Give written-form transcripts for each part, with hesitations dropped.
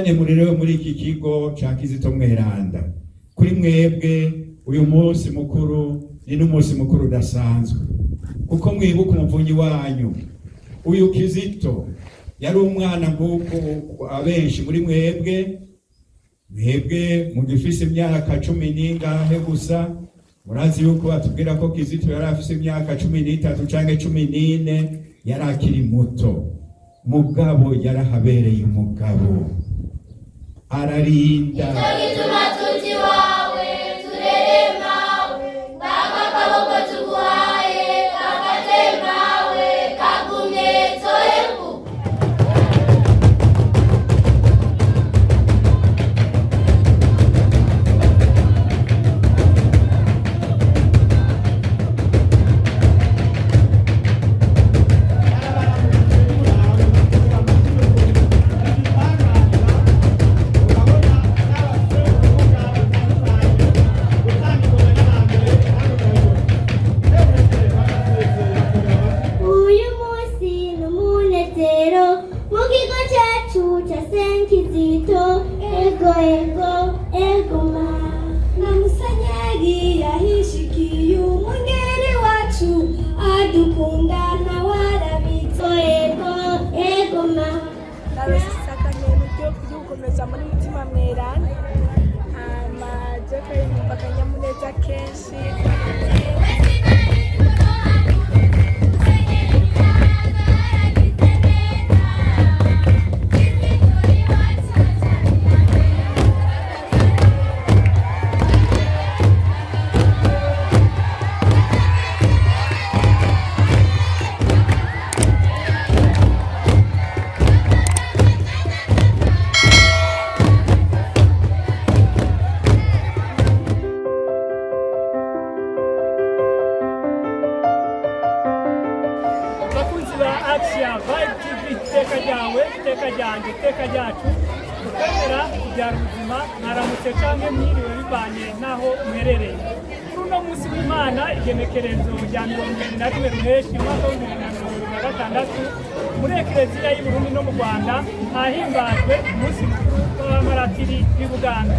Ingene murerewe muri iki kigo ca Kizito Mweranda, kuri mwebwe uyu munsi mukuru ni n'umunsi mukuru udasanzwe, kuko mwibuka umuvunyi wanyu. Uyu Kizito yari umwana nk'uko abenshi muri mwebwe mugifise imyaka 10 n'ingahe gusa. Murazi yuko batubwira ko Kizito yari afise imyaka 13 canke 14, yari akiri muto, mugabo yarahabereye umugabo, ararinda. Nicyo gituma tuti iwawe turere mawe, ngaka akaboko tuguhaye, gafate mawe, kagumye toyeku. Uyu munsi ni umunezero mu kigo cyacu cya Saint Kizito. Ego, ego, ego ma. Na musenyeri yahishikiye umungeri wacu, adukunda nawe arabitse. Ego, ego ma. Narose isakamento ryo gukomeza muri Mutima Mweranda, hama je numva akanyamuneza kenshi. Bakunzi ba Action Vibe TV, iteka ryawe, iteka ryanjye, iteka ryacu, ukwemera kubyara ubuzima. Mwaramutse canke mwiriwe bivanye n'aho muherereye. Kuri uno munsi w'Imana, igenekerezo rya 21 Ruheshi umwaka w'2026, muri Ekereziya y'i Burundi no mu Rwanda hahimbajwe umunsi mukuru w'abamaratiri b'i Buganda.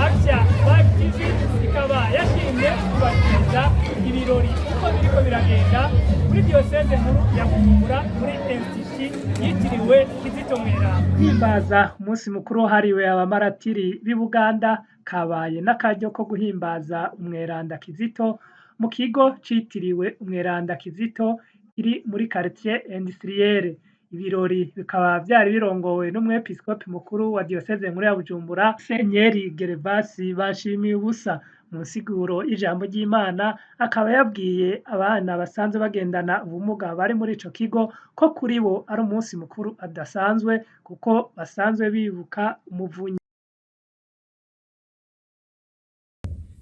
Action Vibe TV ikaba yashimye kubashikiriza ibirori uko biriko biragenda muri diyoseze nkuru ya Bujumbura, muri institut yitiriwe Kizito Mweranda. Guhimbaza umunsi mukuru wahariwe abamaratiri b'i Buganda kabaye n'akaryo ko guhimbaza umweranda Kizito mu kigo citiriwe umweranda Kizito kiri muri quartier industrielle. Ibirori bikaba vyari birongowe n'umwepiskopi mukuru wa diyoseze nkuru ya Bujumbura, Musenyeri Gervasi Bashimiye ubusa. Mu nsiguro y'ijambo ry'Imana, akaba yabwiye abana basanzwe bagendana ubumuga bari muri ico kigo ko kuri bo ari umunsi mukuru adasanzwe, kuko basanzwe bibuka umuvunyi.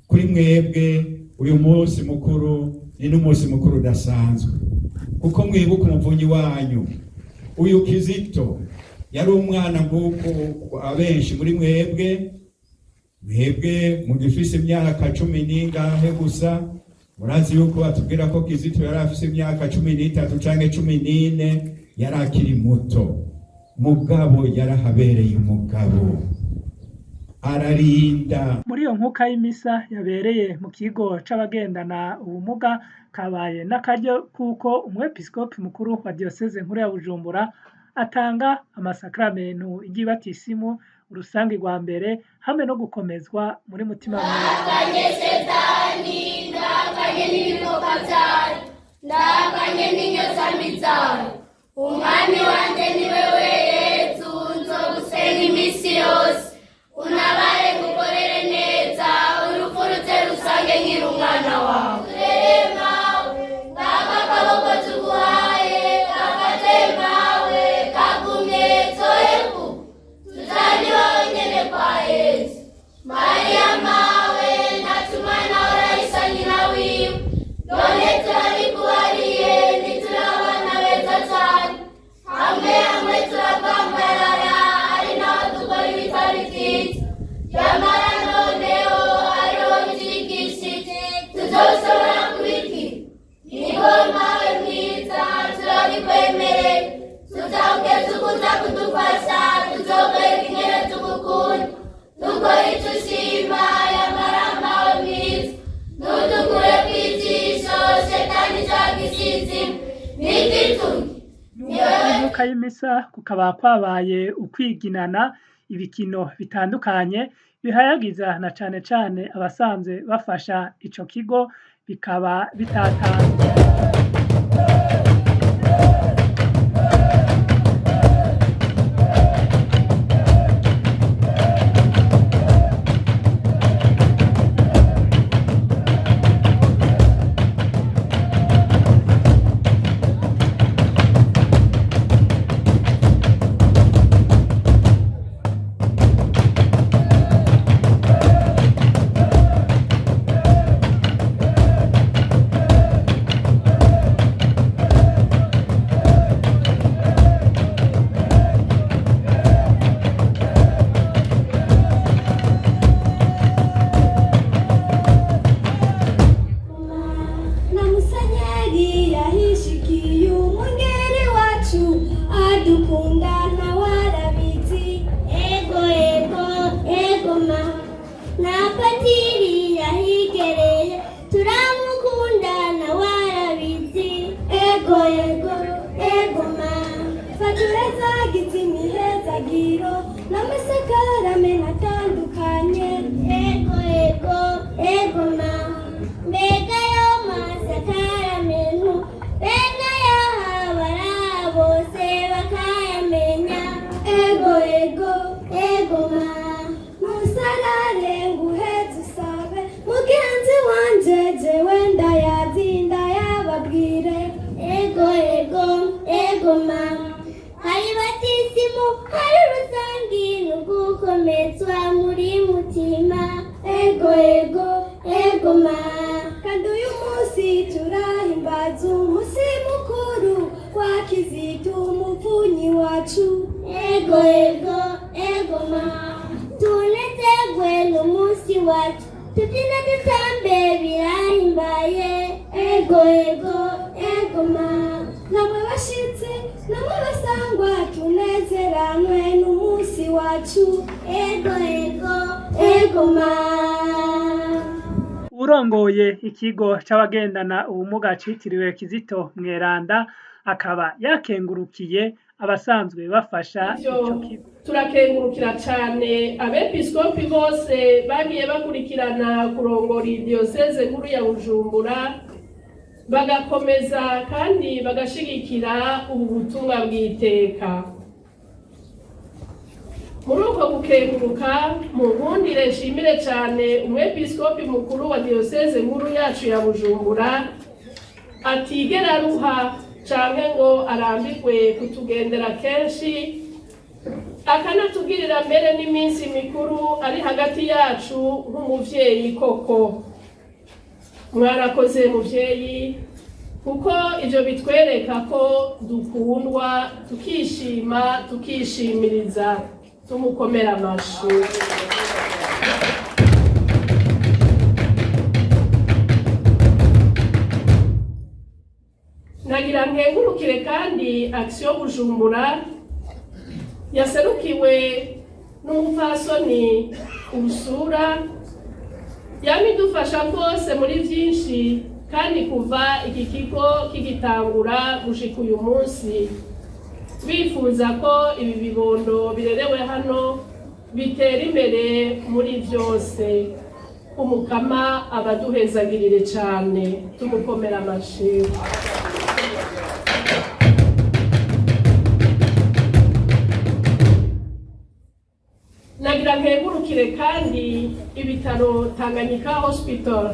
Kuri mwebwe uyu munsi mukuru ni n'umunsi mukuru udasanzwe, kuko mwibuka umuvunyi wanyu. Uyu Kizito yari umwana nk'uko abenshi muri mwebwe mugifise imyaka 10 n'ingahe gusa. Murazi yuko batubwira ko Kizito yari afise imyaka 13 canke 14, yari akiri muto, mugabo yarahabereye umugabo, ararinda. Muri iyo nkuka y'imisa yabereye mu kigo c'abagendana ubumuga, kabaye n'akaryo kuko umwepiskopi mukuru wa diyoseze nkuru ya Bujumbura atanga amasakramentu ry'ibatisimu, urusangi rwa mbere hamwe no gukomezwa muri Mutima Mweranda. Ndahakanye Shetani, ndahakanye n'ibikorwa byayo, ndahakanye n'inyosambi zayo. Umwami wanjye ni wewe Yezu, nzogusenga iminsi yose, unabare ngukorere neza, urupfu ruze rusange nkiri umwana wawe. Turere mawe, ngaka akaboko tuguhaye, gafate mawe, kagumye toyeku, tujane iwawe nyene kwa Yezu. Mariya mawe, natuma nawe urahisa nyina wiwe, none turabikuhariye, ntituri abana beza cyane, hamwe hamwe. y'imisa kukaba kwabaye ukwiginana ibikino bitandukanye bihayagiza na cane cane abasanzwe bafasha ico kigo bikaba bitatanzwe. Na musenyeri yahishikiye umungeri wacu adukunda nawe arabizi. Ego, ego, ego ma. Na patiri yahigereye turamukunda nawe arabizi. Ego, ego, ego ma. Faturezagize imihezagiro n'amasakaramentu atandukanye. Ego, ego, ego ma. Mbega yo masakaramentu bene yahabara bose bakayamenya. Ego, ego, ego ma. Musarare nguheze usabe mugenzi wanje jewe ndayazi ndayababwire. Ego, ego, ego ma. Hari batisimu, hari rusangi n'ugukomezwa muri mutima. Ego, ego, ego ma. Kandi uyu munsi turahimbaza umunsi mukuru wa Kizito umuvunyi wacu. Ego, ego, ego ma. Tunezerwe n'umunsi wacu tubyina dutambe birahimbaye. Ego, ego, ego ma. Namwe bashitsi namwe basangwa tunezeranwe n'umunsi wacu. Ego, ego, ego ma. Urongoye ikigo c'abagendana ubumuga citiriwe Kizito Mweranda akaba yakengurukiye abasanzwe bafasha Ivyo ico kigo. Turakengurukira cyane abepiskopi bose bagiye bakurikirana kurongora iyi diyoseze nkuru ya Bujumbura, bagakomeza kandi bagashigikira ubu butumwa bw'iteka. Muri uko gukenguruka, mu nkundire nshimire cyane umwepiskopi mukuru wa diyoseze nkuru yacu ya Bujumbura atigera aruha canke ngo arambirwe kutugendera kenshi, akanatugirira mbere n'iminsi mikuru ari hagati yacu nk'umuvyeyi koko. Mwarakoze muvyeyi, kuko ivyo bitwereka ko dukundwa, tukishima, tukishimiriza. Tumukomera amashi. Nagira nkengurukire kandi Action Bujumbura yaserukiwe n'umupfasoni Urusura yamidufasha rwose muri byinshi, kandi kuva iki kigo kigitangura gushika uyu munsi bifuza ko ibi bibondo birerewe hano bitera imbere muri byose. Umukama abaduhezagirire cyane, tumukomera amashi. Nagira nkengurukire kandi ibitaro Tanganyika Hospital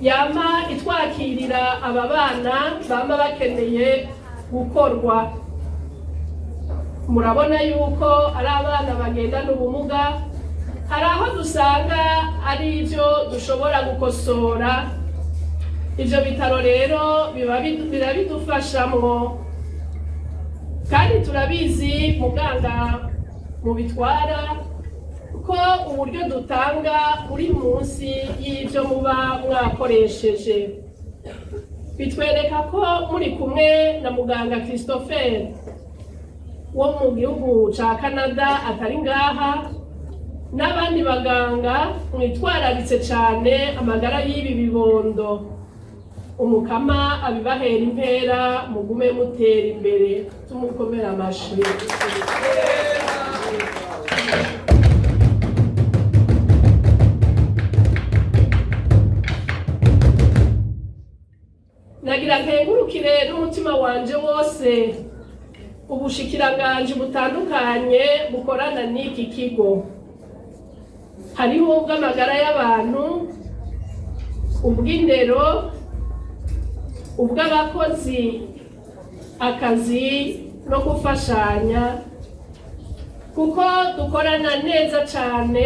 yama itwakirira aba bana bama bakeneye gukorwa. Murabona yuko ari abana bagendana ubumuga, hari aho dusanga ari ibyo dushobora gukosora. Ibyo bitaro rero biba birabidufashamwo, kandi turabizi muganga mubitwara ko uburyo dutanga buri munsi y'ibyo muba mwakoresheje. Bitwereka ko muri kumwe na muganga Christopher wo mu gihugu ca Canada atari ngaha n'abandi baganga mwitwararitse cane amagara y'ibi bibondo. Umukama abibahera impera, mugume mutera imbere. Tumukomera amashi. Nagira nkengurukire n'umutima wanje wose ubushikiranganji butandukanye bukorana n'iki kigo. Hariho ubw'amagara y'abantu, ubw'indero, ubw'abakozi, akazi no gufashanya, kuko dukorana neza cyane,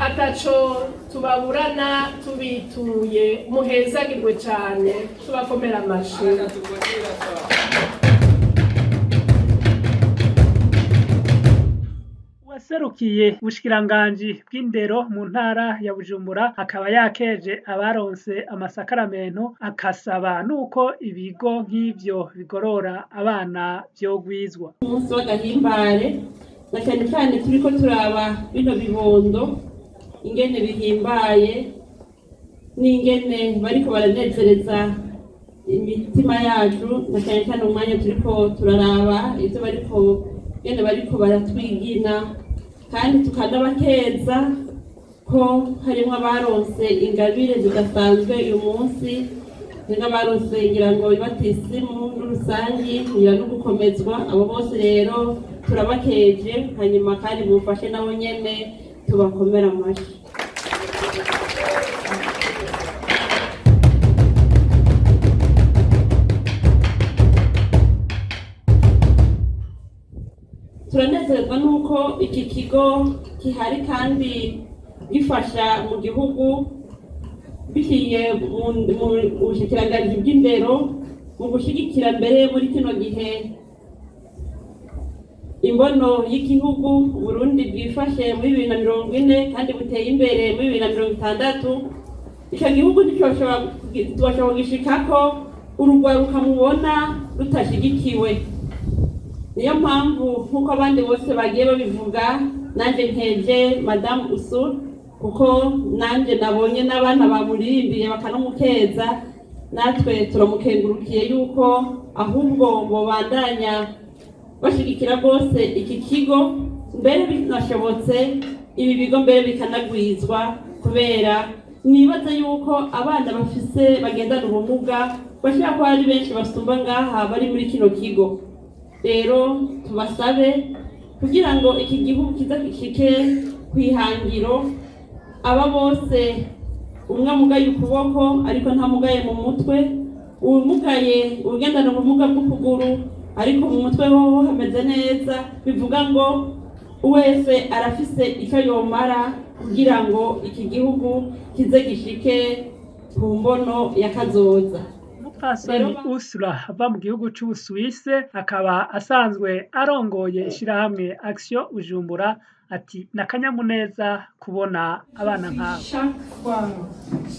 ataco tubaburana tubituye. Muhezagirwe cyane, tubakomera amashi. Uwaserukiye ubushikiranganji bw'indero mu ntara ya Bujumbura akaba yakeje abaronse amasakaramentu, akasaba nuko ibigo nk'ivyo bigorora abana vyogwizwa. Umunsi w'agahimbare, na cyane cyane turiko turaba bino bibondo ingene bihimbaye n'ingene bariko baranezereza imitima yacu, na cyane cyane umwanya turiko turaraba ivyo bariko, ingene bariko baratwigina, kandi tukanabakeza ko harimwo abaronse ingabire zidasanzwe uyu munsi, n'abaronse ngira ngo ibatisimu n'urusangi, ngira no gukomezwa. Abo bose rero turabakeje, hanyuma kandi mufashe nabo nyene tubakomera amashi. Turanezerwa n'uko iki kigo gihari kandi gifasha mu gihugu biciye mu bushikiranganji bw'indero, mu gushyigikira mbere muri kino gihe imbono y'igihugu Burundi bwifashe muri 2040 kandi buteye imbere muri 2060. Ico gihugu ntitwoshobora kugishikako urugwaruka mubona rutashigikiwe. Niyo mpamvu, nk'uko abandi bose bagiye babivuga, nanjye nkeje Madamu Usu, kuko nanjye nabonye n'abana bamurimbiye bakanamukeza. Natwe turamukengurukiye yuko ahubwo bobandanya bashigikira rwose iki kigo, mbere binashobotse ibi bigo mbere bikanagwizwa, kubera nibaza yuko abana bafise bagendana ubumuga bashobora kuba ari benshi basumba ngaha bari muri kino kigo. Rero tubasabe kugira ngo iki gihugu kiza gishike ku ihangiro, aba bose, umwe amugaye ukuboko ariko ntamugaye mu mutwe, uwumugaye ugendana ubumuga bw'ukuguru ariko mu mutwe hoho hameze neza, bivuga ngo wese arafise icyo yomara kugira ngo iki gihugu kize gishike ku mbono ya kazoza. Umupfasoni Ursula ava mu gihugu c'Ubusuwise, akaba asanzwe arongoye ishirahamwe Action Bujumbura, ati n'akanyamuneza kubona abana nk'abo. Chaque fois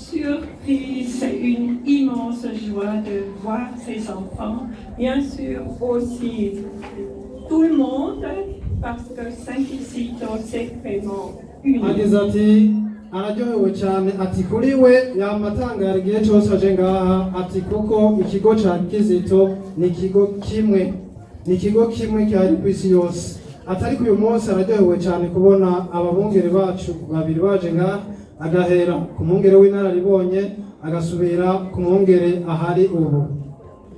surprise, c'est une immense joie de voir ces enfants. Bien sûr aussi tout le monde, parce que Saint-Kizito, c'est vraiment unique. Agize ati araryohewe cyane, ati kuri we yamatangara igihe cyose aje ngaha, ati kuko ikigo ca Kizito ni ikigo kimwe, ni ikigo kimwe gihari ku isi yose. Ati ariko uyu munsi araryohewe cyane kubona ababungere bacu babiri baje ngaha, agahera ku mwungere w'inararibonye, agasubira ku mwungere ahari ubu.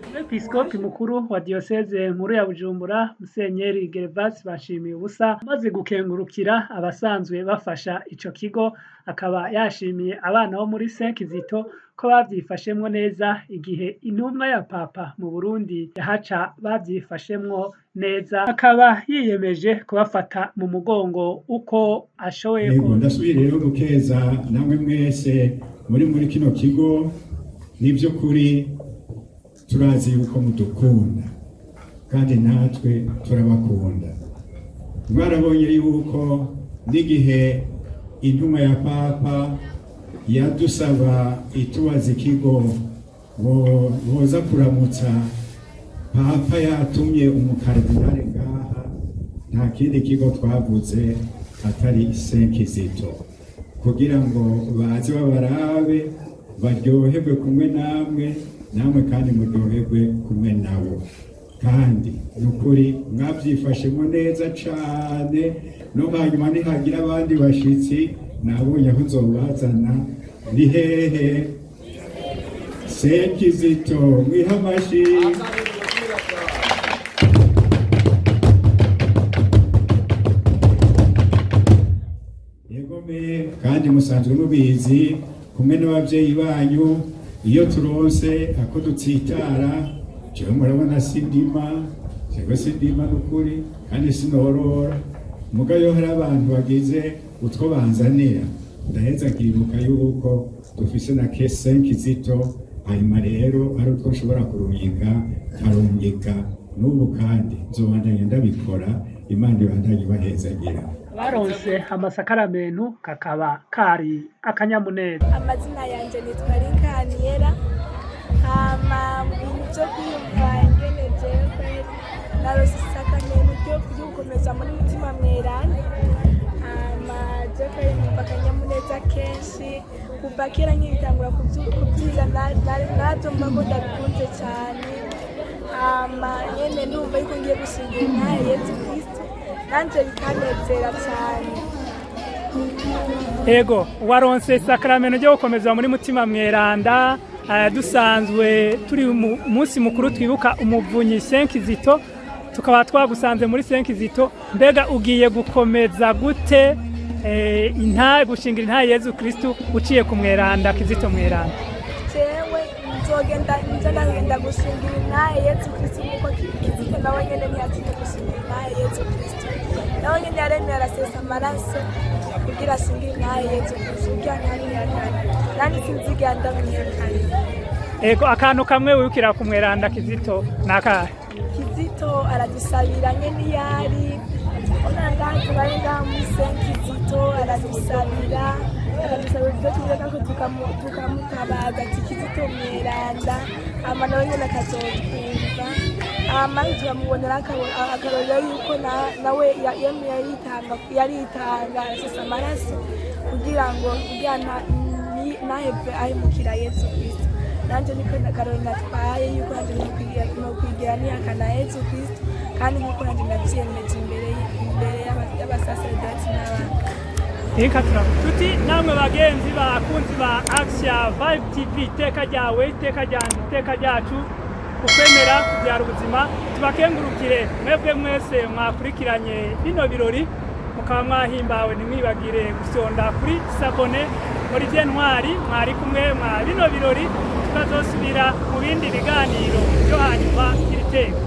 Umwepiskopi mukuru wa diyoseze nkuru ya Bujumbura, Musenyeri Gervas Bashimiye ubusa, amaze gukengurukira abasanzwe bafasha ico kigo, akaba yashimiye abana bo muri Saint Kizito ko bavyifashemwo neza igihe intumwa ya Papa mu Burundi yahaca, bavyifashemwo neza, akaba yiyemeje kubafata mu mugongo uko ashoboye. Yego, ndasubiye rero gukeza namwe mwese muri kino kigo. Ni by'ukuri turazi yuko mudukunda kandi natwe turabakunda. Mwarabonye yuko n'igihe intumwa ya Papa yadusaba, itubaza ikigo ngo boza kuramutsa Papa, yatumye umukaridinari ngaha, nta kindi kigo twavuze atari Saint Kizito, kugira ngo baze babarabe. Baryoherwe kumwe namwe, namwe kandi muryoherwe kumwe nabo. Kandi ni ukuri mwabyifashemo neza cane. No hanyuma nihagira abandi bashitsi, nabonye aho nzobazana. Ni hehe? Saint Kizito. Mwiha amashi. Yegome, kandi musanzwe mubizi, kumwe n'ababyeyi banyu, iyo turonse ako dutsitara, jewe murabona sindima, jewe sindima n'ukuri, kandi sinorora. Muga yo hari abantu bagize utwo banzanira, ndaheza nkibuka yuko dufise na Saint Kizito. Hanyuma rero ari utwo nshobora kurungika, nkarungika. N'ubu kandi nzobandanya ndabikora. Imana ibandanye ibahezagira. Baronse amasakaramentu, kakaba kari akanyamuneza. Amazina yanjye nitwa Rinkaniyera. Hama mu bintu byo kwiyumva ingene jewe narose isakamento ryo gukomeza muri Mutima Mweranda, hama je kweri numva akanyamuneza kenshi. Kuva kera nkibitangura kubyiga, narabyumva ko ndabikunze cyane. Hama nyene ndumva yuko ngiye gushingira intahe Yezu Kristu, nanje bikanezera cyane. Ego, waronse isakaramentu ryo gukomeza muri Mutima Mweranda. Dusanzwe turi mu munsi mukuru twibuka umuvunyi Saint Kizito, tukaba twagusanze muri Saint Kizito. Mbega ugiye gukomeza gute intahe, gushingira intahe Yezu Kristu uciye ku mweranda Kizito Mweranda? Jewe nzogenda, nza ndagenda gushingira intahe Yezu Kristu, nkuko Kizito nawe nyene ntiyatinye gushingira intahe Yezu Kristu. Nawe nyene yaremye arasesa amaraso kugira ashingire intahe Yezu Kristu, kugira ntamwihakane. Nandi sinzigera ndamwihakane. Ego, akantu kamwe wibukira ku mweranda Kizito ni akahe? Kizito aradusabira nyene iyo ari ona ngaha, tubaye ngaha muri Saint Kizito, aradusabira, akadusabira ibyo tuvuga ko tukamutabaza ati: "Kizito Mweranda." Hama nawe nyene akazotwumva. Hama tukamubonera akarorero yuko nawe yemeye yaritanga, yaritanga, arasesa amaraso kugira ntaheve ahemukira Yesu Kristo. Nanje niko akarorero natwaye, yuko nanje nokwigira nihakana Yesu Kristo, kandi nkuko nanje ndavyiyemeje imbere y'abasaserdoti n'abandi. Reka tuti namwe bagenzi bakunzi ba Axia Vibe TV, iteka ryawe, iteka ryanjye, iteka ryacu, ukwemera kubyara ubuzima. Tubakengurukire mwebwe mwese mwakurikiranye bino birori, mukaba mwahimbawe. Ntimwibagire gusonda kuri s'abonner. Olivier Ntwari mwari kumwe mwa bino birori, tukazosubira mu bindi biganiro byo hanyuma. Iri teka.